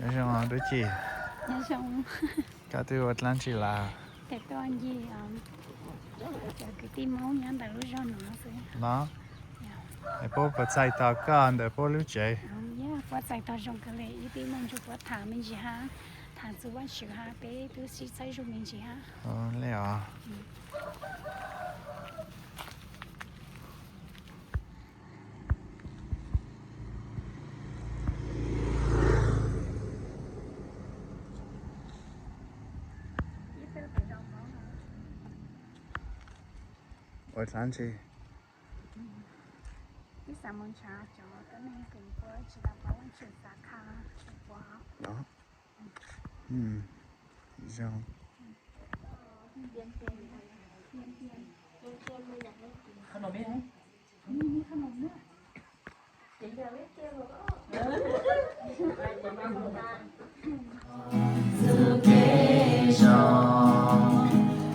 Nyob zoo dab tsi? Koj twb ua dlaab tsi lawm? Cov kwv tij Hmoob nyob ntawm lub zog no xwb no. Es puab puas txhais tos koj ntawm puab lub tsev? Puab txhais tos zoo kawg li, ib tib muaj ntsuj puab tham me ntsis hab, tham txug Vaajtswv hab, peb twb sib txhawb zug me ntsis hab. Li os. Ua dlaab tsi? Ib xav mus ntshav cov tuab neeg kws puab tsi tau paub Vaajtswv xav tham rua puab. Zoo.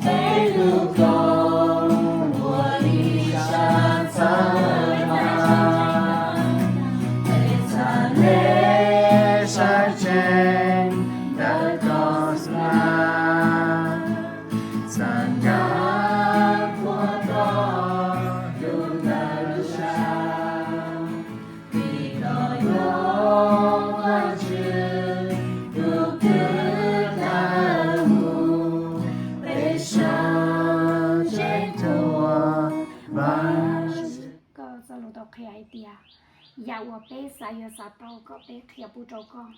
Peb lub koob ua li sab txhawb mas, peb txhad le sab tsev ntawm koj xwb na, txhad nkag puag tod lug ntawm lub sab. Vim koj yog Vaajtswv tus kws tawg mus peb sab tsev tuaj. Vaajtswv, koj txoj lus tau qhia hais tias, yam uas peb xav yuav xav tau koj peb qhia pub rau koj.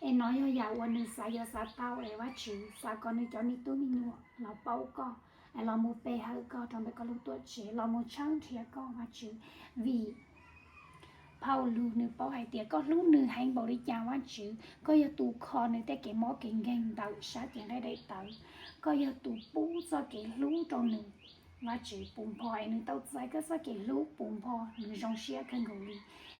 Es nov yog yam uas nws xav yuav xav tau es Vaajtswv xav kom nws cov me tub me nyuam los paub koj, es los mus pe hawm koj rau ntawm koj lub tuam tsev, los mus tshawb nrhiav koj Vaajtswv. Vim Phau Lug nws paub hais tias koj hlub nws heev npaum li cas Vaajtswv, koj yog tus kho nws tej kev mob kev nkeeg ntawm sab cev nqaij daim tawv, koj yog tus pub txoj kev hlub rau nws. Vaajtswv, puv npo es nws tau txais koj txoj kev hlub puv npo, nws zoo siab kawg nkaus li.